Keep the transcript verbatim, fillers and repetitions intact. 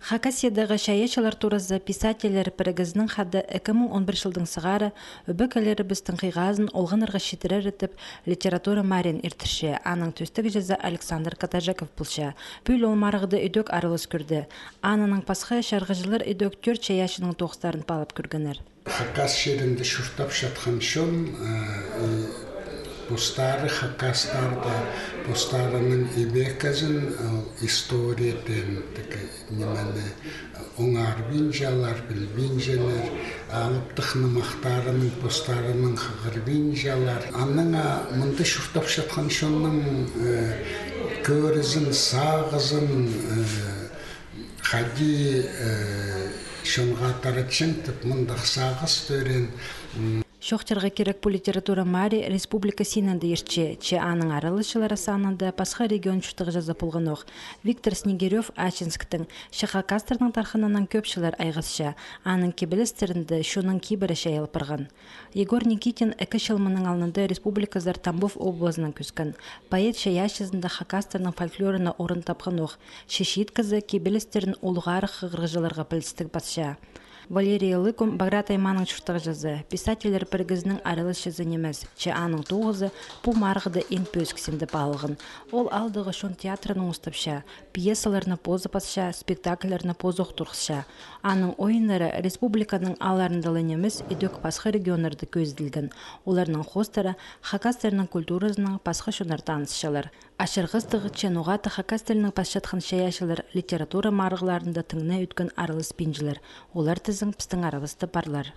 Хакасиядағы чайаачылар туразы писательлер пірігізінің хада ікі муң он пір чылдаң сығара ӧбекелерібістің хыйғазын олғаннарға читірер тіп литература марин иртірче. Аның тӧстегҷізі Александр Катажеков полча. Пӱӱл ол марығда ідӧк аралас кӧрді. Анаң пасха чарғыҷылар ідӧк тӧрт чайаачының тоғыстарын паалап кӧргеннер. Хакас чирінде чуртапчатхан чон, э, и постары хакастарда, постарының ибекезін, ол историядаң тігі нимені оңарбинчалар, пілбинчелер, алыптығ нымахтарынаң постарынаң хығырбинчалар. Анаң, а, мында чуртапчатхан чонның, э, кӧрізін, сағызын, э, хайди, э, чонға таратчаң тіп, мындағ сағыс тӧреен. Чоохтирға кирек, пу литература марии республика синінде иртче, че аның араласчылары санында пасха регион чуртағҷызы полғанох. Виктор Снегирёв Ачинсктің, че хакастарның тархынаң кӧп чыллар айғасча, аның кибелістерінде чонның кибірі чайал парған. Егор Никитин ікі чыл мының алнында республиказар Тамбов облазынаң кӧскен. Поэт чайаачызында хакастарның фольклорына орын тапханох. Че чиит кізі кибелістерін улуғ арах хығырығҷыларға пілістіг пасча. Валерий Лыкум Баграт аймааның чуртағҷызы, писательлер пірігізінің араласчызы нимес, че аның тоғызы пу марығда иң пӧзік синде паалалған. Ол аалдағы чон театрынаң устапча, пьесаларны позы пасча, спектакльлерні позы ох турғысча. Аның ойыннары республиканың аалларында ла нимес, ідӧк пасха регионнарда кӧзіділген. Оларның хоостыра хакастарның культуразынаң пасха чоннар танысчалар. Ачырғастығ, че ноға-да хакас тілінең пасчатхан чайаачылар литература марығларында тың на ӧткін араласпинчалар. Олар тізең пістің арамыста парлар.